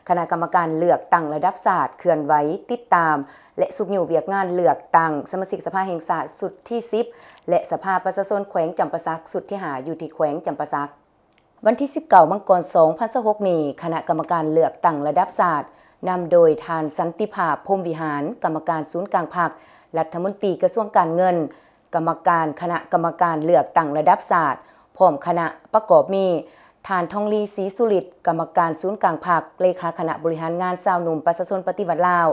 ຄະນະກຳມະການເລືອກຕັ້ງລະດັບຊາດເຄື່ອນໄຫວຕິດຕາມ ແລະ ຊຸກຍູ້ວຽກງານເລືອກຕັ້ງສະມາຊິກສະພາແຫ່ງຊາດຊຸດທີສິບ ແລະ ສະພາປະຊາຊົນແຂວງຈຳປາສັກຊຸດທີຫ້າ ຢູ່ທີ່ແຂວງຈຳປາສັກ. ວັນທີສິບເກົ້າ ມັງກອນ ສອງພັນຊາວຫົກນີ້, ຄະນະກຳມະການເລືອກຕັ້ງລະດັບຊາດ ນຳໂດຍທ່ານ ສັນຕິພາບ ພົມວິຫານ ກຳມະການສູນກາງພັກ, ລັດຖະມົນຕີກະຊວງການເງິນ, ກຳມະການຄະນະກຳມະການເລືອກຕັ້ງລະດັບຊາດ ພ້ອມຄະນະ ປະກອບມີ ທ່ານ ທອງລີ ສີສຸລິດ ກຳມະການສູນກາງພັກ, ເລຂາຄະນະບໍລິຫານງານຊາວໜຸ່ມປະຊາຊົນປະຕິວັດລາວ,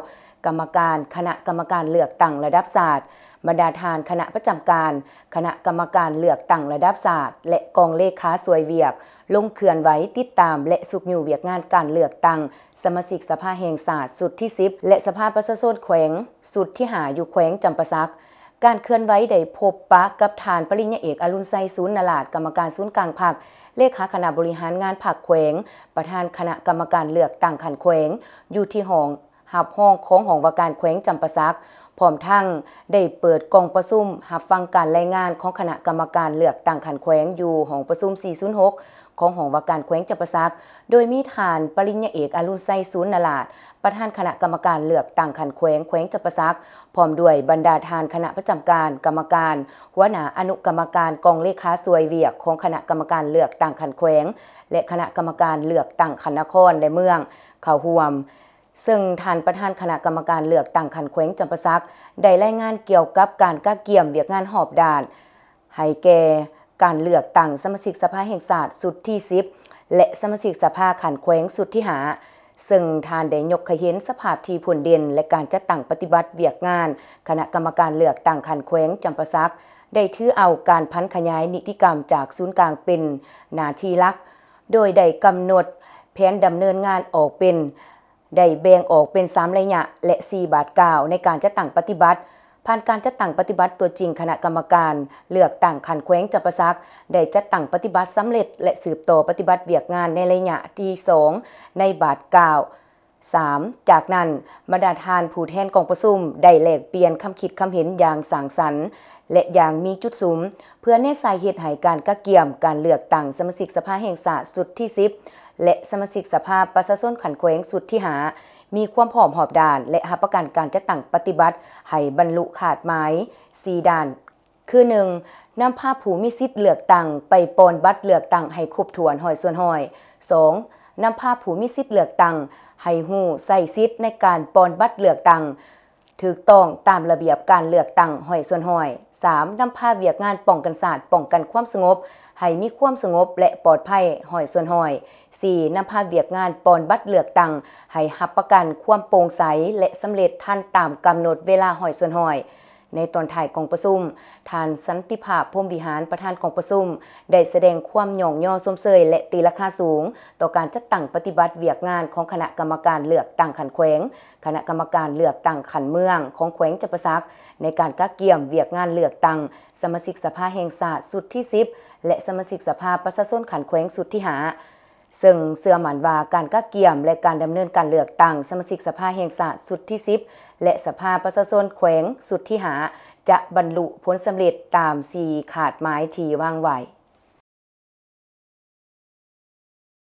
ກຳມະການຄະນະກຳມະການເລືອກຕັ້ງລະດັບຊາດ, ບັນດາທ່ານຄະນະປະຈຳການຄະນະກຳມະການເລືອກຕັ້ງລະດັບຊາດ ແລະ ກອງເລຂາຊ່ວຍວຽກ ລົງເຄື່ອນໄຫວຕິດຕາມ ແລະ ຊຸກຍູ້ວຽກງານການເລືອກຕັ້ງສະມາຊິກສະພາແຫ່ງຊາດຊຸດທີສິບ ແລະ ສະພາປະຊາຊົນແຂວງຊຸດທີຫ້າ ຢູ່ແຂວງຈຳປາສັກ. ການເຄື່ອນໄຫວໄດ້ພົບປະກັບທ່ານປະລິນຍາເອກ ອະລຸນໄຊ ສູນນະລາດ ກຳມະການສູນກາງພັກ, ເລຂາຄະນະບໍລິຫານງານພັກແຂວງ, ປະທານຄະນະກຳມະການເລືອກຕັ້ງຂັ້ນແຂວງ ຢູ່ທີ່ຫ້ອງຮັບຮອງຂອງຫ້ອງວ່າການແຂວງຈຳປາສັກ, ພ້ອມທັງໄດ້ເປີດກອງປະຊຸມຮັບຟັງການລາຍງານຂອງຄະນະກຳມະການເລືອກຕັ້ງຂັ້ນແຂວງ ຢູ່ຫ້ອງປະຊຸມ ສີ່ສູນຫົກ ຂອງຫ້ອງວ່າການແຂວງຈຳປາສັກ, ໂດຍມີທ່ານປະລິນຍາເອກ ອະລຸນໄຊ ສູນນະລາດ ປະທານຄະນະກຳມະການເລືອກຕັ້ງຂັ້ນແຂວງ ແຂວງຈຳປາສັກ ພ້ອມດ້ວຍບັນດາທ່ານຄະນະປະຈຳການ, ກຳມະການ, ຫົວໜ້າອະນຸກຳມະການກອງເລຂາຊ່ວຍວຽກຂອງຄະນະກຳມະການເລືອກຕັ້ງຂັ້ນແຂວງ ແລະ ຄະນະກຳມະການເລືອກຕັ້ງຂັ້ນນະຄອນ ແລະ ເມືອງ ເຂົ້າຮ່ວມ, ເຊິ່ງທ່ານປະທານຄະນະກຳມະການເລືອກຕັ້ງຂັ້ນແຂວງຈຳປາສັກ ໄດ້ລາຍງານກ່ຽວກັບການກະກຽມວຽກງານຮອບດ້ານ ໃຫ້ແກ່ການເລືອກຕັ້ງສະມາຊິກສະພາແຫ່ງຊາດຊຸດທີສິບ ແລະ ສະມາຊິກສະພາຂັ້ນແຂວງຊຸດທີຫ້າ ເຊິ່ງທ່ານໄດ້ຍົກໃຫ້ເຫັນສະພາບທີ່ພົ້ນເດັ່ນ ແລະ ການຈັດຕັ້ງປະຕິບັດວຽກງານຄະນະກຳມະການເລືອກຕັ້ງຂັ້ນແຂວງຈຳປາສັກ ໄດ້ຖືເອົາການຜັນຂະຫຍາຍນິຕິກຳຈາກສູນກາງເປັນໜ້າທີ່ຫຼັກ, ໂດຍໄດ້ກຳນົດແຜນດຳເນີນງານອອກເປັນ ໄດ້ແບ່ງອອກເປັນສາມໄລຍະ ແລະ ສີ່ບາດກ້າວໃນການຈັດຕັ້ງປະຕິບັດ. ຜ່ານການຈັດຕັ້ງປະຕິບັດຕົວຈິງ, ຄະນະກຳມະການເລືອກຕັ້ງຂັ້ນແຂວງຈຳປາສັກ ໄດ້ຈັດຕັ້ງປະຕິບັດສຳເລັດ ແລະ ສືບຕໍ່ປະຕິບັດວຽກງານໃນໄລຍະທີສອງ ໃນບາດກ້າວສາມ. ຈາກນັ້ນ, ບັນດາທ່ານຜູ້ແທນກອງປະຊຸມໄດ້ແລກປ່ຽນຄຳຄິດຄຳເຫັນຢ່າງສ້າງສັນ ແລະ ຢ່າງມີຈຸດສຸມ, ເພື່ອແນໃສ່ເຮັດໃຫ້ການກະກຽມການເລືອກຕັ້ງສະມາຊິກສະພາແຫ່ງຊາດຊຸດທີສິບ ແລະ ສະມາຊິກສະພາປະຊາຊົນຂັ້ນແຂວງຊຸດທີຫ້າ ມີຄວາມພ້ອມຮອບດ້ານ ແລະ ຮັບປະກັນການຈັດຕັ້ງປະຕິບັດໃຫ້ບັນລຸຄາດໝາຍສີ່ດ້ານ ຄື ໜຶ່ງ ນຳພາຜູ້ມີສິດເລືອກຕັ້ງໄປປ່ອນບັດເລືອກຕັ້ງໃຫ້ຄົບຖ້ວນຮ້ອຍສ່ວນຮ້ອຍ, ສອງ ນຳພາຜູ້ມີສິດເລືອກຕັ້ງໃຫ້ຮູ້ໃຊ້ສິດໃນການປ່ອນບັດເລືອກຕັ້ງ ຖືກຕ້ອງຕາມລະບຽບການເລືອກຕັ້ງຮ້ອຍສ່ວນຮ້ອຍ, ສາມ ນຳພາວຽກງານປ້ອງກັນຊາດ, ປ້ອງກັນຄວາມສະຫງົບ ໃຫ້ມີຄວາມສະຫງົບ ແລະ ປອດໄພຮ້ອຍສ່ວນຮ້ອຍ, ສີ່ ນຳພາວຽກງານປ່ອນບັດເລືອກຕັ້ງໃຫ້ຮັບປະກັນຄວາມໂປ່ງໃສ ແລະ ສຳເລັດທັນຕາມກຳນົດເວລາຮ້ອຍສ່ວນຮ້ອຍ. ໃນຕອນທ້າຍກອງປະຊຸມ, ທ່ານ ສັນຕິພາບ ພົມວິຫານ ປະທານກອງປະຊຸມ ໄດ້ສະແດງຄວາມຍ້ອງຍໍຊົມເຊີຍ ແລະ ຕີລາຄາສູງຕໍ່ການຈັດຕັ້ງປະຕິບັດວຽກງານຂອງຄະນະກຳມະການເລືອກຕັ້ງຂັ້ນແຂວງ, ຄະນະກຳມະການເລືອກຕັ້ງຂັ້ນເມືອງຂອງແຂວງຈຳປາສັກ ໃນການກະກຽມວຽກງານເລືອກຕັ້ງສະມາຊິກສະພາແຫ່ງຊາດຊຸດທີສິບ ແລະ ສະມາຊິກສະພາປະຊາຊົນຂັ້ນແຂວງຊຸດທີຫ້າ ເຊິ່ງເຊື່ອໝັ້ນວ່າການກະກຽມ ແລະ ການດຳເນີນການເລືອກຕັ້ງສະມາຊິກສະພາແຫ່ງຊາດຊຸດທີສິບ ແລະ ສະພາປະຊາຊົນແຂວງຊຸດທີຫ້າ ຈະບັນລຸຜົນສຳເລັດຕາມສີ່ຄາດໝາຍທີ່ວາງໄວ້.